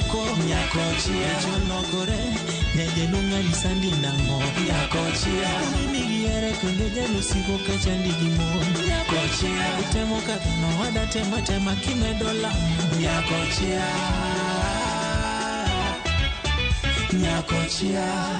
Nyako nyakochia Jolokore Nyajelunga lisandi nango Nyakochia Mimi kendo jalusigo kachandi gi mon Nyakochia Utemo kadhano wada tema tema kimedo lamo Nyakochia Nyakochia.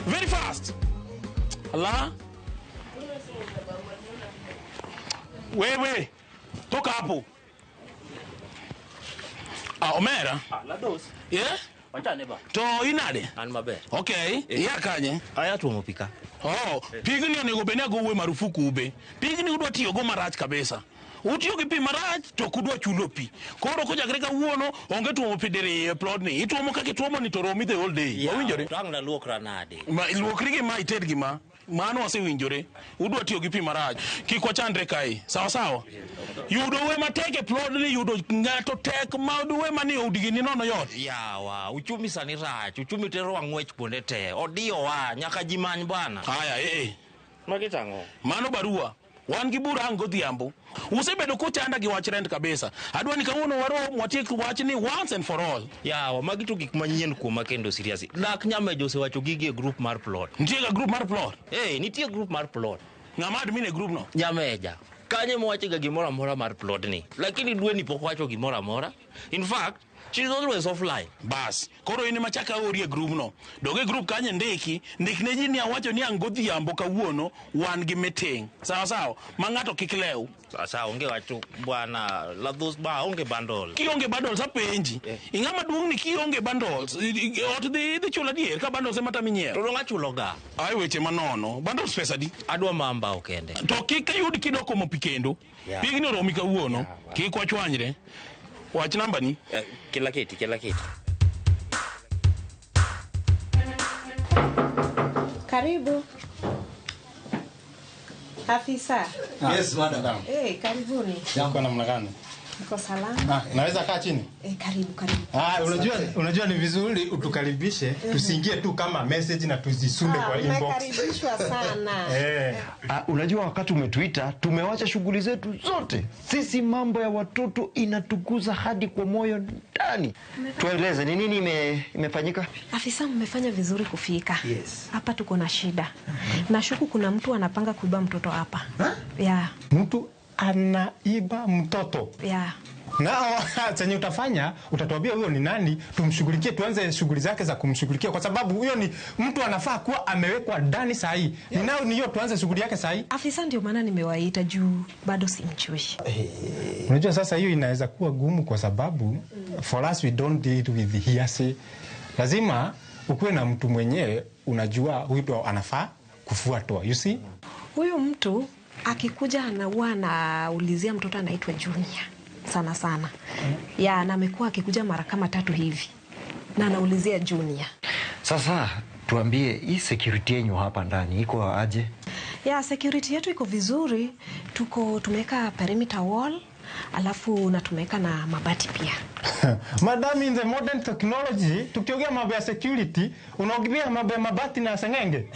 Very fast. Allah. Wewe, toka hapo. Ah, Omera. Ah, lados. Yeah? Wanchane ba. To inade? An maber. Okay. Ya kanye? Aya tuomo pika. Oh, pigni onego bed ni agowe marufuku ube. Pigni udwa tiyo go marach kabisa. Utiyo gi pi marach to kudwa chulo pi. Koro kochakre kawuono onge tuomo pi diriyo e plot ni. Ituomo kaka ituomo ni to romi the whole day. Wawinjore? To ang' naluokra nade? Ma luokri gi ma ited gi ma. Mano wasewinjore. Udwa tiyo gi pi marach. Kik wachandre kae. Sawa sawa. Yudo we matek e plot ni yudo ng'ato tek ma uwe mani udigi ni nono yot. Yawa, uchumi sani rach. Uchumi tero wang'wech kuonde te. Odiyowa nyaka ji many bwana. Haya Magi tang'o? Mano barua. Wan gi bura ang' godhiambo. Usebedo kuchanda gi wach rent kabisa. Adwa ni kawuono warom watiek wach ni once and for all. Yawa, magi to gik manyien kuoma kendo seriously. Dak Nyamejo osewacho gigi e group mar plot. Nitie ga group mar plot? Nitie group mar plot. Ng'ama admin e group no? Nyameja. Kanye mowacho ga gimoro amora mar plot ni. Lakini dwe ni pok wacho gimoro amora. In fact, she's always offline. Bas, koro in ema chaka ori e group no. Dog e group kanye ndiki, ndik ne ji ni awacho ni ang' godhiambo kawuono wan gi meeting. Sawa sawa, ma ng'ato kik lew. Sawa sawa, onge wacho bwana, ladhus ba onge bundle. Kionge bundles apenji. Ing'ama duong' ni kionge bundles, ot dhi chulo adier ka bundles ema tami nyiewo. To dong' achulo ga. Ai weche manono, bundles pesa di? Adwa mamba okende. To kik ayud kidok omo pi kendo. Pigni oromi kawuono, kik wachwanyre. Wach namba ni? Kila kiti, kila kiti. Karibu. Afisa. Yes, madam. Karibuni. Uko namna gani? Niko salama. Naweza kaa chini? Karibu, karibu. Unajua ni vizuri utukaribishe, tusiingie tu kama message na tuzisunde kwa inbox. Umekaribishwa sana. Unajua wakati umetuita, tumewacha shughuli zetu zote. Sisi mambo ya watoto inatuguza hadi kwa moyo ndani. Tueleze ni nini imefanyika? Afisa, mmefanya vizuri kufika. Yes. Hapa tuko na shida. Nashuku kuna mtu anapanga kuiba mtoto hapa. Yeah. Mtu anaiba mtoto. Yeah. Na chenye utafanya, utatuambia huyo ni nani, tumshughulikie, tuanze shughuli zake za kumshughulikia kwa sababu huyo ni mtu anafaa kuwa amewekwa ndani saa hii. Ni nao ni hiyo tuanze shughuli yake saa hii. Afisa, ndio maana nimewaita juu bado simjui. Unajua sasa hiyo inaweza kuwa gumu kwa sababu for us we don't deal with hearsay. Lazima ukuwe na mtu mwenyewe unajua huyu ndo anafaa kufuatwa. You see? Huyu mtu akikuja anakuwa anaulizia mtoto anaitwa Junior sana sana. Ya, na amekuwa akikuja mara kama 3 hivi. Na anaulizia Junior. Sasa tuambie hii security yenu hapa ndani iko aje? Ya, security yetu iko vizuri. Tumeweka perimeter wall, alafu na tumeweka na mabati pia. Madam, in the modern technology, tukiongea mambo ya security, unaongea mambo ya mabati na sengenge.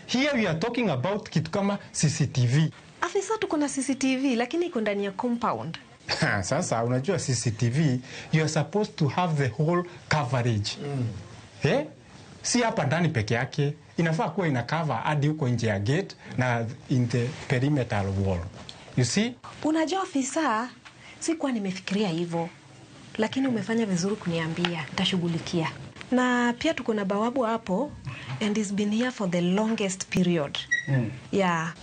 Here we are talking about kitu kama CCTV. Afisa, tuko na CCTV lakini iko ndani ya compound. Sasa unajua CCTV, you are supposed to have the whole coverage. Si hapa ndani peke yake, inafaa kuwa ina cover hadi huko nje ya gate na in the perimeter wall. You see? Unajua ofisa, sikuwa nimefikiria hivyo, lakini umefanya vizuri kuniambia, nitashughulikia. Na pia tuko na bawabu hapo and he's been here for the longest period. Yeah.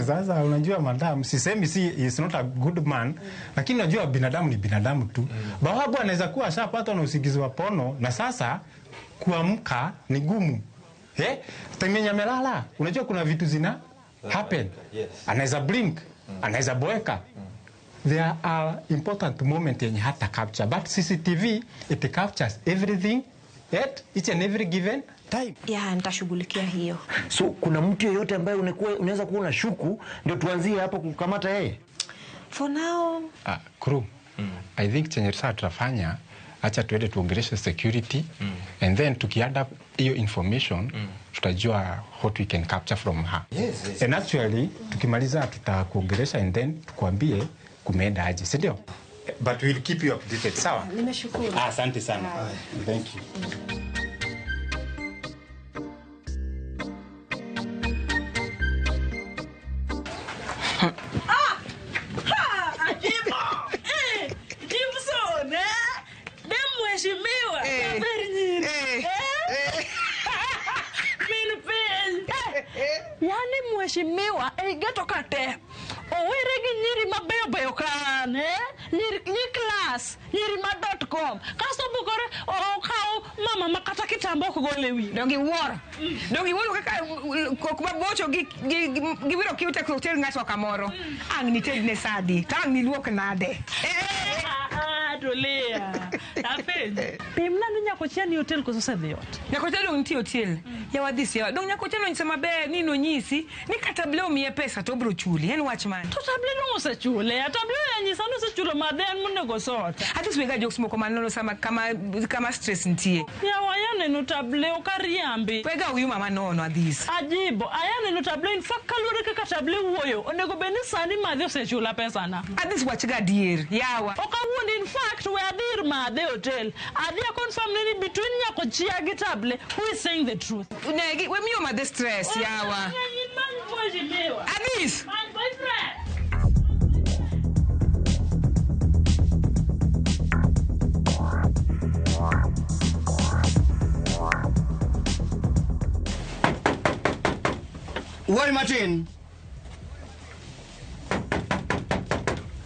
Sasa unajua madam, sisemi si is not a good man, lakini unajua binadamu ni binadamu tu. Bawabu anaweza kuwa ashapatwa na usingizi wa pono na sasa kuamka ni gumu. Eh? Time yenye amelala, unajua kuna vitu zina happen. Yes. Anaweza blink, anaweza boeka. There are important moment yenye hata capture, but CCTV it captures everything at each and every given time. Yeah, nitashughulikia hiyo. So kuna mtu yeyote ambaye unaweza kuwa unashuku, ndio tuanzie hapo kukamata yeye? For now, Crew, I think chenye sasa tutafanya, acha tuende tuongeleshe security and then tukiadd up hiyo information tutajua what we can capture from her. Yes. And actually tukimaliza tutakuongelesha and then tukwambie kumeenda aje, si ndio? But we'll keep you updated, sawa? Nimeshukuru. Asante sana. Thank you. Jimson, eh? Dem mheshimiwa. Habari nyingi. Eh? Min piny. Yaani mheshimiwa eigeto kate. Owere gi nyiri mabeyo beyo kan, eh? Nyiri nyi class, nyiri ma dot com. Kasto bukore okaw mama ma kata kitambo ok gol e wiye. Donge iwuoro. Donge iwuoro kaka kok mabocho gi wiro kiute ok oter ng'ato kamoro. Ang' nitedne sadi, to ang' niluok nade. Tulia. Apenji. Pimna ni nyakochia ni hotel koso osedhi ot. Nyakocha dong' nitie hotel. Yawa dhis yawa. Dong' nyakocha nonyisa maber ni nonyisi ni kata Table omiye pesa to obiro chuli. En wach mane? To Table dong' osechule. Table onyisa ni osechulo madhe en monego sort. Athis wega jokes moko manono sama kama stress nitie. Yawa ayaneno Table ok ariambi. Wega uyuma manono Adhis. Ajibo ayaneno Table in fact kaluwore kaka Table wuoyo onego bed ni sani madhe osechula pesana. Adhis wach ga adier. Yawa. Ok awuondi in fact we adhi ir madhe hotel. Adhi a confirm ni between nyakochia gi Table who is saying the truth. Negi we miyo madhe stress yawa. Adhis. My boyfriend. Woi Martin.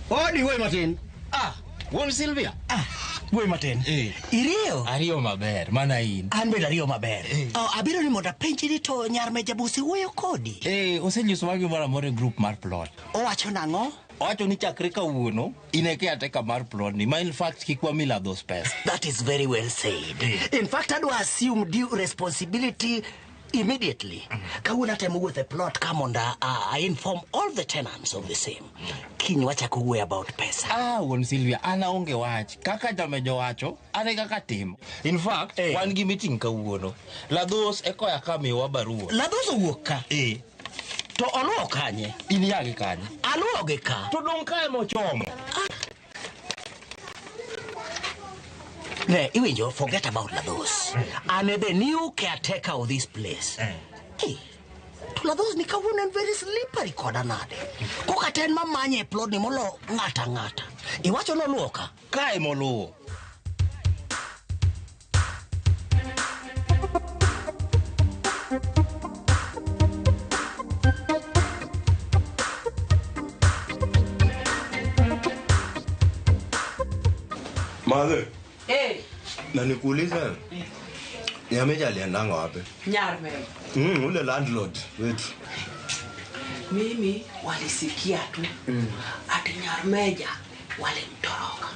Odi woi Martin. Ah, wuon Sylvia. Ah, woi Martin. Eh. Iriyo? Ariyo maber, mana in. An bende ariyo maber. Oh, abiro ni mondo apenji ni to nyar Mejabusi wuoyo kodi. Eh, osenyisowa gimoro amora e group mar plot. Owacho nang'o? Owacho ni chakre kawuono, in e caretaker mar plot ni, ma in fact kik wami Ladhos pesa. That is very well said. In fact, adwa assume due responsibility immediately. Kawuono atemo wuotho e plot ka mondo I inform all the tenants of the same. Kiny wachako wuoyo about pesa. Ah, wuon Sylvia, an aonge wach. Kaka jamejo wacho, an e kaka timo. In fact, wan gi meeting kawuono. Ladhos e koya ka miyowa barua. Ladhos owuok ka? Eh. To oluwo kanye? In yagi kanye? Aluwo gi ka. To dong' kae mochomo. Ne, iwinjo, forget about Ladhos. I'm the new caretaker of this place. Hey, to Ladhos ni kawuono en very slippery koda nade. Koka to en mamanye e plot ni molo ng'ata ng'ata. Iwacho noluwo ka? Kae moluwo. Mother. Eh. Na nikuulize. Nyameja aliendanga wapi? Nyarme. Ule landlord wetu. Mimi walisikia tu. Ati Nyarmeja walimtoroka.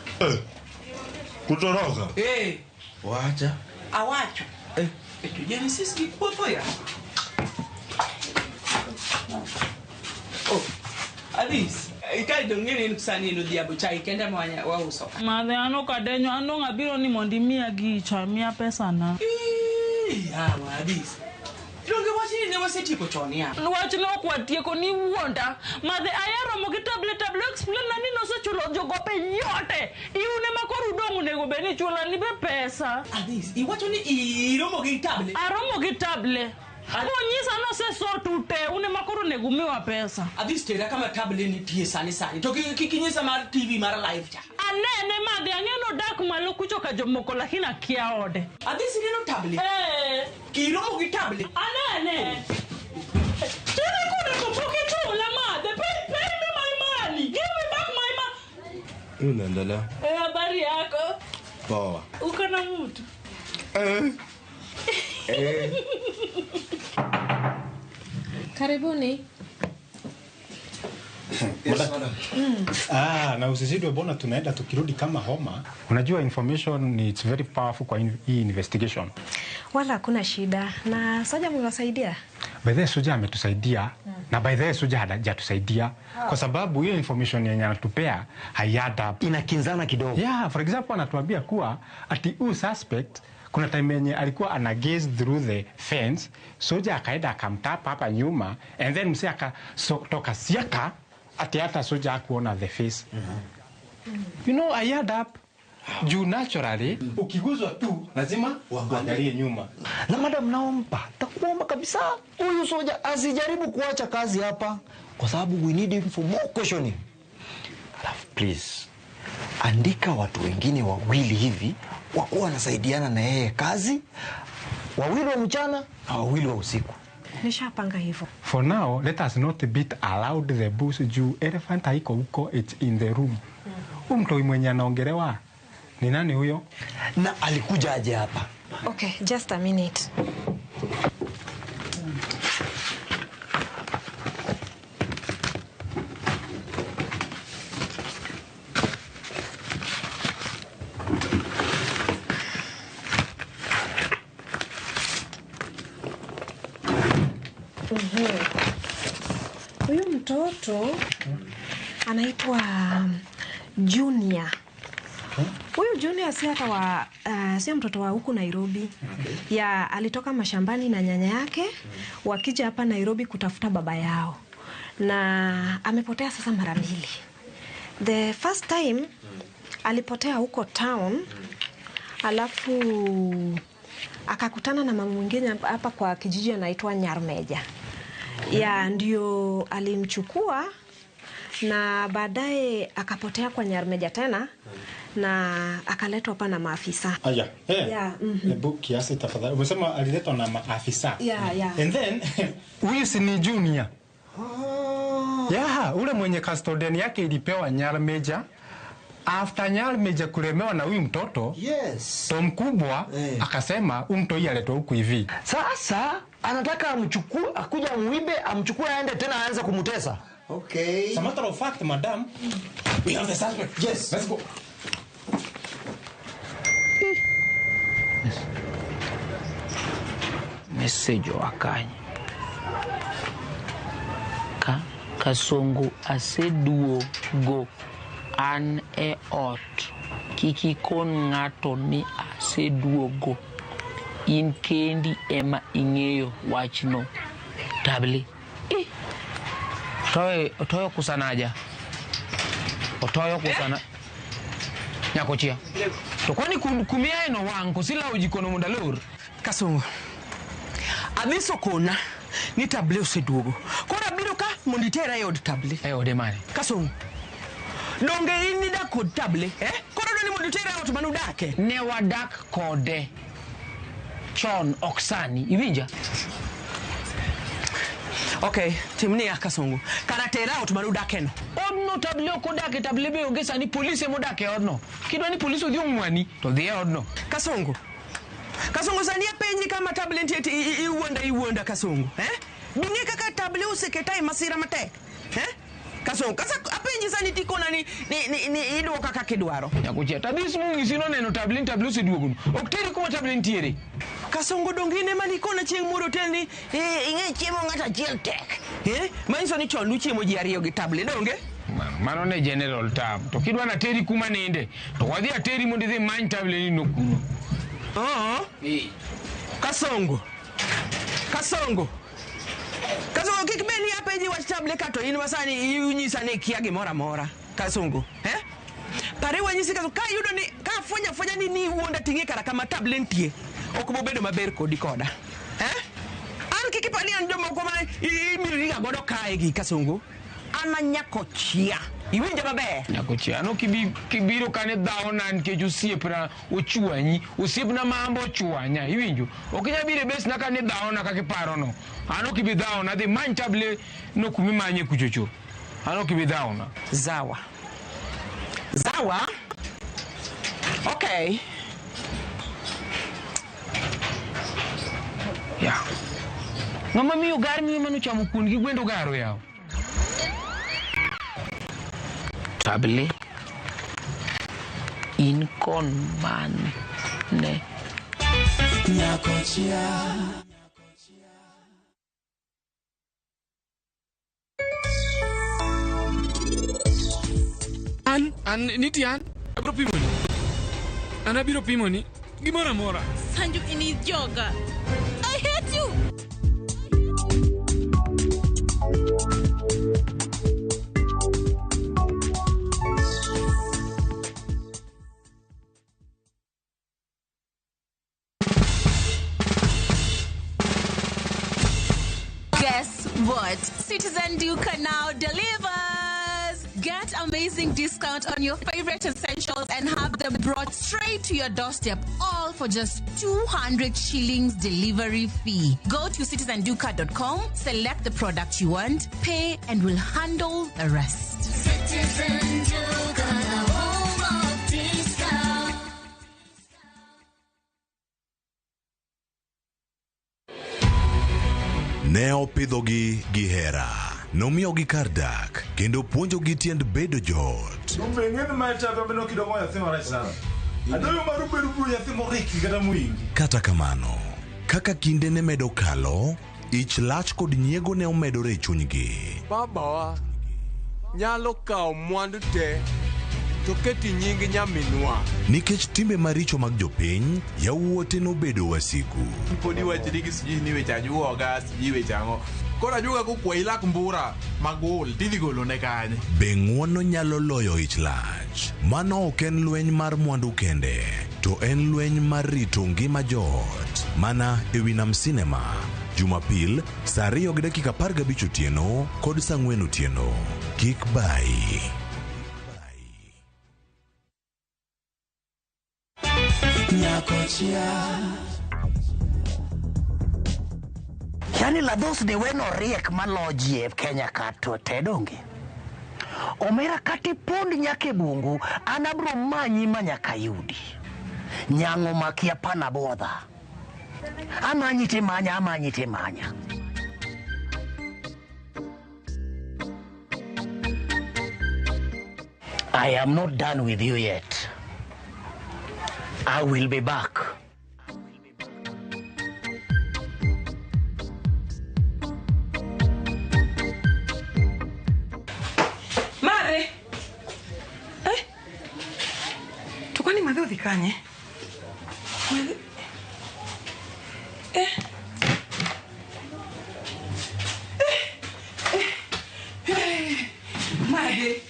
Kutoroka? Eh. Wacha. Awacho. Eh. Etu Genesis gikuotho ya. Oh. Alice. Ikae dongene in sani no diabo chai kenda mwanya wauso. Madhe an ok adenyo an dong' abiro ni mondo imiya gicha, miya pesa na. Ii, yawa Alice. Donge wachni ne wasetieko chon ya. Wachno ok watieko ni wuonda. Madhe ayaromo gi table table explain na ni nosechulo jogope yote. Iune ma koro udong' onego bed ni chula ni be pesa. Adhis, iwacho ni iromo gi table. Aromo gi table. Onyisa nosesotu te, une ma koro onego umiwa pesa. Adhis tera kama table nitie sani sani. To kik inyisa mar TV mar live cha. Anene madhe, ang'e nodak malo kucho ka jomoko lakini akia ode. Adhis ineno table? Eh. Kiromo gi table? Anene. Tene kore ko pok ichula madhe. Pay me my money. Give me back my money. Unaendelea? Eh, habari yako? Poa. Uko na mtu? Eh. Karibuni. Yes, madam. Na usizidwe bona tunaenda tukirudi kama homa. Unajua information it's very powerful kwa hii investigation. Wala hakuna shida. Na Soja mmewasaidia? By the way, Soja ametusaidia. Na by the way, Soja hajatusaidia kwa sababu hiyo information yenye anatupea haiadd up. Inakinzana kidogo. Yeah, for example anatuambia kuwa ati huyu suspect kuna time yenye alikuwa ana gaze through the fence, Soja akaenda akamtapa hapa nyuma and then msee akatoka siaka ati hata Soja hakuona the face. You know, I add up. Juu naturally ukiguzwa tu lazima uangalie nyuma. Na madam, naomba takuomba kabisa huyu soja asijaribu kuacha kazi hapa kwa sababu we need him for more questioning. Alafu please andika watu wengine wawili hivi wakuwa wanasaidiana na yeye kazi, wawili wa mchana na wawili wa usiku. Nishapanga hivyo. For now, let us not beat aloud the bush juu elephant haiko huko, it's in the room. Huyu mtoi mwenye anaongelewa ni nani huyo? Na alikuja aje hapa? Okay, just a minute. Huyu mtoto anaitwa Junior. Huyu Junior si hata wa sio mtoto wa huku Nairobi. Ya alitoka mashambani na nyanya yake wakija hapa Nairobi kutafuta baba yao. Na amepotea sasa mara mbili. The first time alipotea huko town, alafu akakutana na mama mwingine hapa kwa kijiji anaitwa Nyarmeja. Ya ndio alimchukua na baadaye akapotea kwa Nyarmeja tena na akaletwa hapa na maafisa. Aya. Yeah, Hebu kiasi tafadhali. Umesema aliletwa na maafisa. Yeah. And then huyu si ni Junior. Yeah, ule mwenye custodian yake ilipewa Nyarmeja. After Nyarmeja kulemewa na huyu mtoto, yes. To mkubwa akasema huyu mtoi aletwa huku hivi. Sasa anataka amchukue, akuja amuibe, amchukue aende tena aanze kumtesa. Okay. As a matter of fact, madam, we have the suspect. Yes. Let's go. Message wakanye. Ka Kasongo aseduo go an e ot. Kik ikon ng'ato ni aseduogo. In kendi ema ing'eyo wachno. Tabli. Otoyo kusanaja. Otoyo kusana. Nyakochia. To kwani kumiae no wang' kosilawo jikono mondo alor? Kasongo. Adhi sokona ni table oseduogo. Koro abiro ka mondo itera e od table. E ode mane? Kasongo. Donge in idak kod table, eh? Koro dwani mondo itera e ot mane udake. Ne wadak kode chon ok sani, iwinja? Okay, timni ya Kasongo. Kara tera ot mane udakeno. Odno table ok odake, table be onge sani, polise emodak e odno. Kidwa ni polis odhi ong'wani, to dhi e odno. Kasongo. Kasongo sani apenji kama table nitie ti iwuonda iwuonda Kasongo, eh? Bing'e kaka table oseketa e masira matek, eh? Kasongo, kasa apenji sani tikona ni iduoka kaka idwaro. Nyakuchia, tadhis mong'isi noneno table ni table oseduogono. Ok teri kuma table nitiere. Kasongo donge in ema nikona chieng' moro otel ni ing'e chiemo ng'ato achiel tek. Eh? Manyiso ni chon uchiemo ji ariyo gi table, donge? Mano ne general tab. To kidwa nateri kuma ninde, to wadhi ateri mondo idhi imany table ni no kuno. Kasongo. Kasongo. Kasongo kik bed ni apenji wach table ka to in masani inyisa ni ikia gimoro amora. Kasongo, eh? Pare wanyisi Kasongo ka iyudo ni ka afwenyo afwenya ni ni iwuonda ting'e kara kama table nitie. Ok bobedo maber kodi koda. Eh? An kik ipar ni an jomoko ma imiririga godo kae gi Kasongo. An anyako chia. Iwinja maber? Nyakochia, ano kibiro kane dhawona nikech osiepna ochwanyi, osiepna mambo ochwanya, iwinjo? Ok inyal biro e besna kane dhawona kaka iparono. An ok ibi dhawona, dhi many table no kumimanye kuchocho. An ok ibi dhawona. Zawa. Zawa? Okay. Ya. Ng'ama miyo gar miyo manochamo kuon gi gwend ogaro yawa. Table in kon mane. Nyakochia. An nitie an abiro pimoni. An abiro pimoni gimoro amora. Sanju ini joga. I hate you. Guess what? Citizen Duka now delivers! Get amazing discount on your favorite essentials and have them brought straight to your doorstep, all for just 200 shillings delivery fee. Go to citizenduka.com, select the product you want, pay, and we'll handle the rest. Citizen Duka, the home of discount. Ne opidhogi gi hera, nomiyogi kar dak, kendo puonjogi tiend bedo joot. Kata kamano, kaka kinde ne medo kalo, ich lach kod nyiego ne omedore e chunygi. Babawa nyalo kawo mwandu te to keti nying nyaminwa. Nikech timbe maricho mag jopiny, yawuote nobedo wasigu. Pod iwachni gi sijui ni weche ajuoga, sijui weche ang'o. Koro ajuoga kokwayi lak mbura magul tidhi golone kanye. Be ng'uono nyalo loyo ich lach? Mano ok en lweny mar mwandu kende, to en lweny mar rito ngima joot. Mana ewi Nam Cinema, Jumapil saa 2:15 otieno kod saa 4 otieno. Kik bayi. Nyakochia. Yani Lados de weno riek maloji e Kenya ka to te donge. Omera kati pond nyaka e bungu, an abro manyi ma nyaka yudi. Nyang'o makia pana bodha. Amanyi timanya, amanyi timanya. I am not done with you yet. I will be back. Mare. Eh? To kwani madhi odhi kanye? Madhi. Eh. Eh. Eh. Madhi.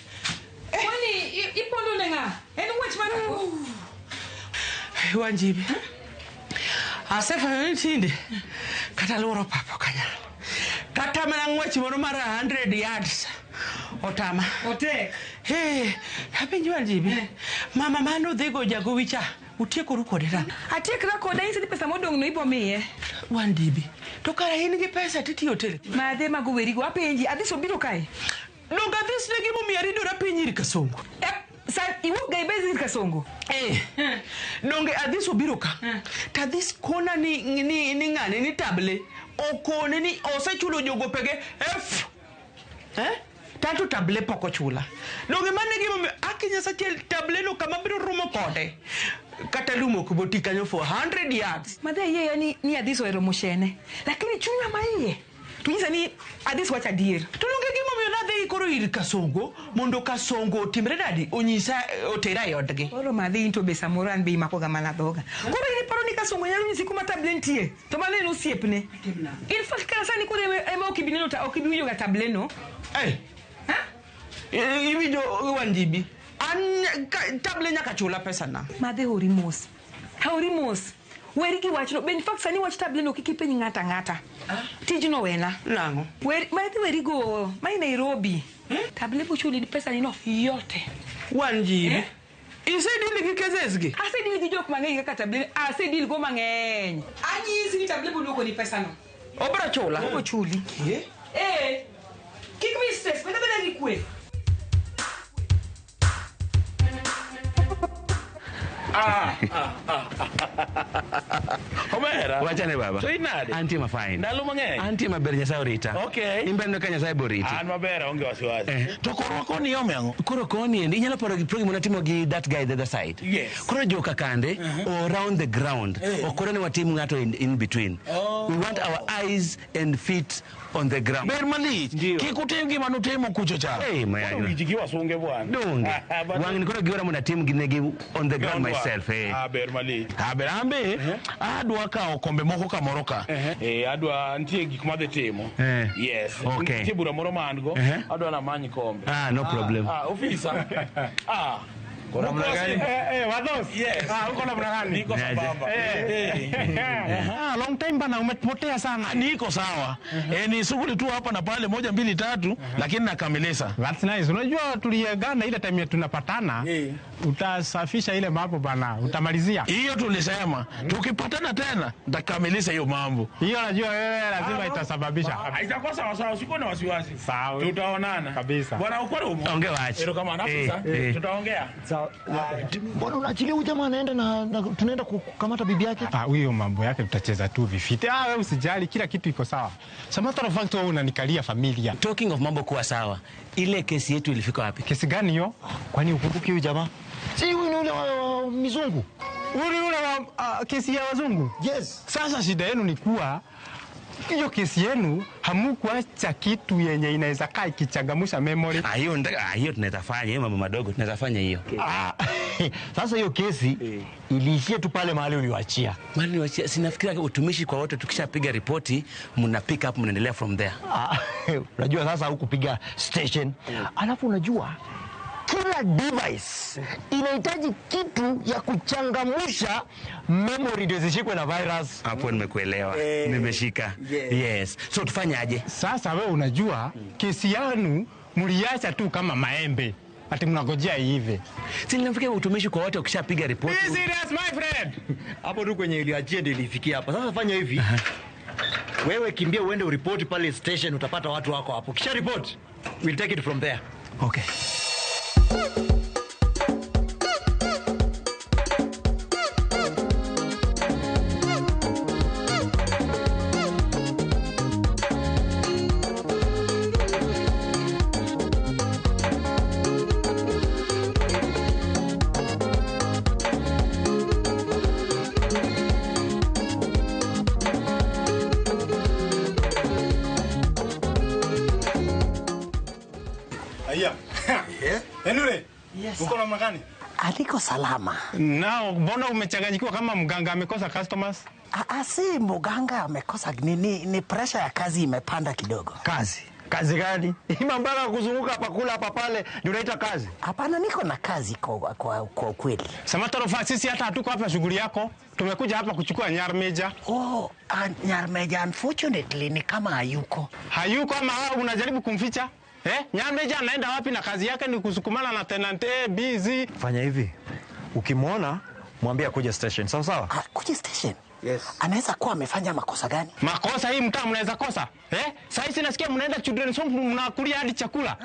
Kwani ipondo ne ng'a? En wach mar Wanjibi. Asefwenyo ni tinde kata luoro papa ok anyal. Kata mana ng'wech moro mar 100 yards otama. Otek. Hey, apenji Wanjibi. Mama mano dhigo jagowi cha utiekoru kode nang'o? Atiekra kode anyise ni pesa modong' no ibo miye. Wandibi. To kara in gi pesa titiyo hotel. Madhe mago werigo apenji Adhis obiro kae. Donge Adhis ne gimomiyo aridora piny ir Kasongo. Sa iwuok ga ibes ir Kasongo. Eh. Donge Adhis obiro ka. To Adhis kona ni ng'ane ni table. Okone ni osechulo jogopege F. Eh? Tanto table pok ochula. Donge mano e gimomiyo aki Nyasaye table no kama biro romo kode. Kata lum ok boti kanyo for 100 yards. Madhe ayieya ni Adhis ohero mushene. Lakini chunya ma iye to nyisa ni Adhis wacho adier. To donge gimomiyo nadhi koro ir Kasongo mondo Kasongo otimre nadi onyisa otera e odgi. Koro madhi in to be samoro an be imakoga mana dhoga. Koro in iparo ni Kasongo Kasongo nyalo nyisi kuma table nitie. To mano en osiepne. In fact kata sani koro ema ok ibi neno ta ok ibi winjo ga table no. Eh. Iwinjo Wanjibi. An table nyaka chula pesa na. Madhe hori mos. Hori mos. Weri gi wachno. Be in fact sani wach table no kik ipenj ng'ata ng'ata. Tijno wena. Nang'o? Weri madhe weri go. Mae Nairobi. Table bochuli pesa ni no yote. Wanjibi. Isedili gi cases gi? Asedili gi jok mang'eny kaka table. Asedili go mang'eny. Anyisi ni table boduoko ni pesa no. Obro chula. Obro chuli. Eh. Kik mi stress. Beda beda gi kwe. Omera. Wachane baba. To inade? Antie ma fine. Ndalo mang'eny. Antie maber Nyasaye orita. Okay. In bende ka Nyasaye boriti. An maber aonge wasiwasi. To koro koni ome ang'o? Koro koni endi inyalo paro gi program manatimo gi that guy the other side. Yes. Koro joka kande or round the ground. Okoro ni watim ng'ato in between. Oh. We want our eyes and feet on the ground. Ber malich. Kik utim gima nutimo kucho cha. Hey, Koro winji gi wasunge bwana. Donge. Wang'ni koro giora mondo atim gi negi on the ground myself. Eh. Ah, ber malich. Ah, ber ambe adwa kawo kombe moko kamoro ka. Eh, adwa nitie gik madhi timo. Yes. Okay. Nitie bura moro ma an go. Adwa namany kombe. Ah, no problem. Ah, ofisa. Ah. Namna gani? Wados. Yes. Ah, uko namna gani? Niko sambamba. Ah, long time bana, umepotea sana. Niko sawa. Ni shughuli tu hapa na pale, 1 2 3, lakini nakamilisha. That's nice. Unajua tuliagana ile time tunapatana, utasafisha ile mambo bana, utamalizia. Hiyo tulisema, tukipatana tena nitakamilisha hiyo mambo. Hiyo najua wewe lazima itasababisha. Haitakuwa sawa sawa, siko na wasiwasi. Sawa. Tutaonana. Kabisa. Bwana ukweli umo. Ongea wachi. Erokamano afisa. Tutaongea. Sawa. Mbona unaachilia huyu jamaa anaenda na tunaenda kukamata bibi yake? Ah, huyo mambo yake tutacheza tu vifiti. Ah, wewe usijali, kila kitu iko sawa. As a matter of fact, wewe unanikalia familia. Talking of mambo kuwa sawa, ile kesi yetu ilifika wapi? Kesi gani hiyo? Kwani ukumbuki huyu jamaa? Si huyu ni ule wa mizungu. Ule ule wa kesi ya wazungu? Yes. Sasa shida yenu ni kuwa hiyo kesi yenu hamukuacha kitu yenye inaweza kaa ikichangamusha memory. Ah, hiyo hiyo tunaweza fanya, hiyo mambo madogo tunaweza fanya hiyo. Ah, sasa hiyo kesi iliishia tu pale mahali uliwaachia. Mahali niliwaachia, sinafikiria utumishi kwa wote, tukishapiga ripoti mna pick up mnaendelea from there. Ah, unajua sasa hukupiga station. Alafu unajua kila device inahitaji kitu ya kuchangamusha memory ndio zishikwe na virus. Hapo nimekuelewa. Nimeshika. Yes. So tufanyaje? Sasa wewe unajua kesi yenu mliacha tu kama maembe. Ati mnagojea iive. Si ninafikiria utumishi kwa wote ukishapiga ripoti. Be serious my friend. Hapo tu kwenye iliachia ndio ilifikia hapa. Sasa fanya hivi. Wewe kimbia uende uripoti pale station, utapata watu wako hapo. Kisha report, we'll take it from there. Okay. Aya. Henry. Yes. Uko namna gani? Aliko salama. Nao mbona umechanganyikiwa kama mganga amekosa customers? Si mganga amekosa ni pressure ya kazi imepanda kidogo. Kazi? Kazi gani? Hii mambo ya kuzunguka hapa kula hapa pale ndio unaita kazi? Hapana, niko na kazi kwa ukweli. Samatta Rofa, sisi hata hatuko hapa shughuli yako. Tumekuja hapa kuchukua Nyarmeja. Oh, Nyarmeja unfortunately ni kama hayuko. Hayuko ama unajaribu kumficha? Nyarmeja anaenda wapi na kazi yake ni kusukumana na tenant A, B, Z. Fanya hivi. Ukimwona mwambie akuje station. Sawa sawa? Kuja station? Yes. Anaweza kuwa amefanya makosa gani? Makosa hii mtaa mnaweza kosa? Sasa hizi nasikia mnaenda children's home mnakulia hadi chakula.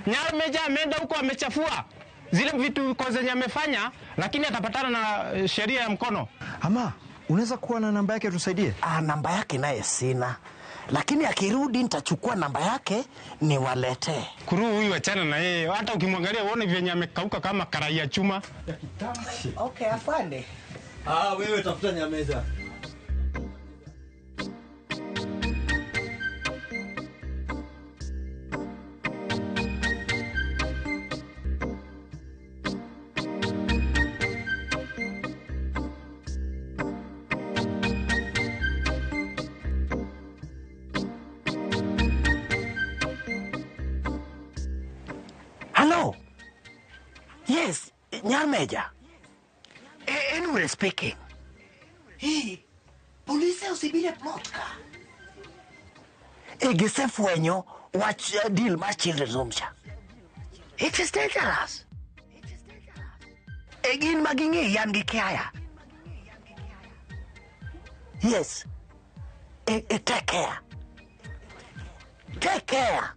Nyarmeja ameenda huko amechafua zile vitu kwa zenye amefanya, lakini atapatana na sheria ya mkono. Ama unaweza kuwa na namba yake tusaidie? Namba yake naye sina. Lakini akirudi nitachukua namba yake niwaletee. Kuru huyu achana na yeye. Hata ukimwangalia uone vyenye amekauka kama karai ya chuma. Okay, afande. Wewe tafuta Nyameza. Hello. Yes, Nyarmeja. Enure speaking. Hey, polise osebiro e plot ka. E gisefwenyo wach deal mar children's home cha. It is dangerous. E gin ma ging'e yan gi kiaya. Yes. Take care. Take care.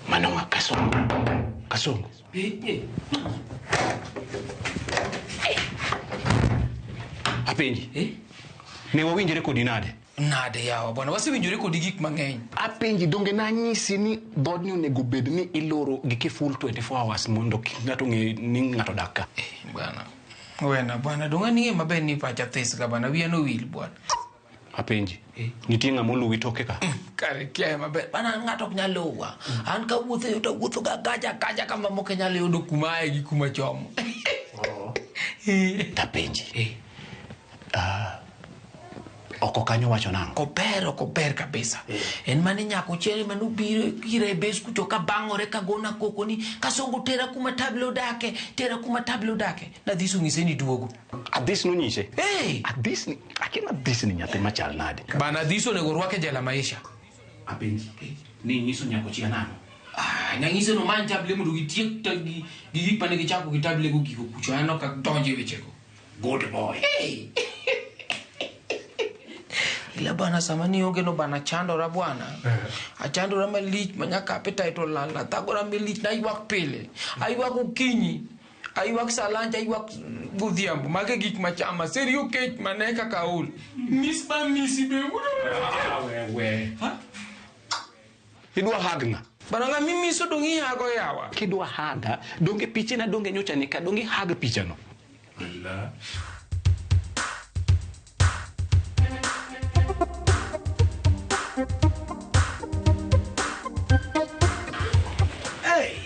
Mano kasongo. Kasongo. Apenji. Ne wawinjore kodi nade? Nade yawa bwana, wasewinjore kodi gik mang'eny. Apenji donge nanyisi ni dhoodni onego bed ni iloro gi kiful 24 hours mondo kik ng'ato ng'e ni ng'ato dak ka. Bwana. Wena bwana, donge ning'e maber ni pacha this ga bwana, wiya nowil bwana. Apenji. Nitie ng'ama oluwi toke ka? Kare kiaye maber. Bana ng'ato ok nyal luwa. An kawuotho yo to awuotho ga gaja gaja kama mok nyal yudo kuma aye gi kuma chomo. Tapenji. Oko kanyo wacho nang'o? Kober ok ober kabisa. En mane nyako chiel manobiro ira e bes kucho ka bang'ore ka gona koko ni Kasongo tera kuma table odake, tera kuma table odake. Nadhis onyise ni duogo. Adhis nonyise? Hey! Adhis ni, akia Adhis ni nyathi machal nade? Bana Adhis onego rwake jela maisha. Apenji. Ni nyiso nyako chia nang'o? Ah, nang'ise no many table mondo gitiek ta gi gik mane gichako gi table go giko kucho. An ok adonj e wechego. Good boy. Hey! Ila bana sama nionge no bana chandora bwana. Achandora malich ma nyaka appetite olal na thagora malich naywak pile. Aywak okinyi. Aywak sa lunch, aywak godhiambo. Mago e gik machama. Serio kech mane kaka aol. Miss ba misi be. We. Idwa hag ng'a? Bana ng'a mimiso dong ihago yawa. Kidwa haga, donge pichena donge nyocha ni ka donge hag pichano. La. Hey,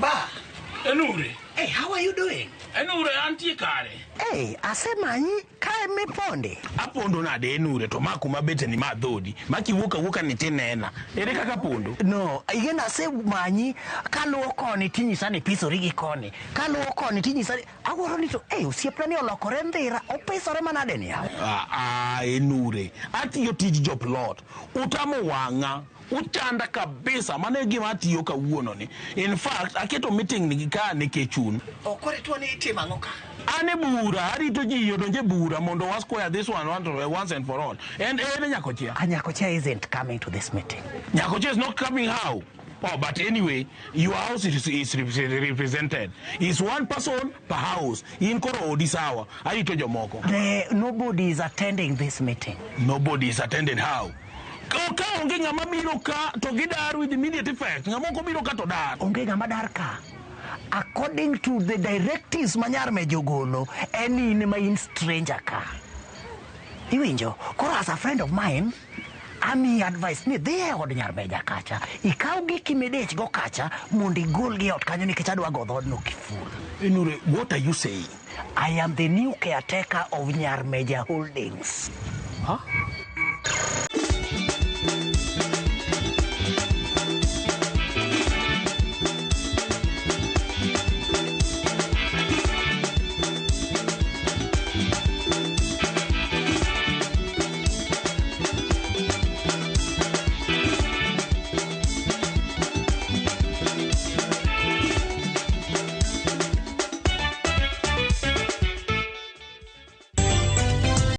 Ba. Enure. Hey, how are you doing? Enure antie kare. Hey, asemanyi kae miponde. Apondo nade Enure to ma kuma bete ni ma dhodi. Ma kiwuok awuoka ni tinena. Ere kaka pondo? No, igen asemanyi kaluwo koni tinyisa ni pisori gi koni. Kaluwo koni tinyisa ni awuoro ni to hey, osiepna ni olokore ndhira, opisore manade ni yawa. Ah, Enure. Atiyo tij joplot. Utamo wang'a. Uchanda kabisa. Mano e gima atiyo kawuono ni. In fact, aketo meeting ni ka nikech un. Okore tuo ni itimo ang'o ka? An e bura, arito ji odonj e bura mondo wa square this one once and for all. And ere Nyakochia? Nyakochia isn't coming to this meeting. Nyakochia is not coming how? Oh, but anyway, your house is represented. It's one person per house. In koro odi sawa. Arito jomoko. Nobody is attending this meeting. Nobody is attending how? Ka onge ng'ama biro ka to gidar with immediate effect. Ng'ama ok obiro ka to dar. Onge ng'ama dar ka. According to the directives ma Nyarmeja ogolo, en in ma in stranger ka. Iwinjo? Koro as a friend of mine, amiyi advice ni dhi e od Nyarmeja kacha, ikaw giki midich go kacha mondo igolgi e ot kanyo nikech adwa go dhoodno kiful. Enure, what are you saying? I am the new caretaker of Nyarmeja Holdings. Huh?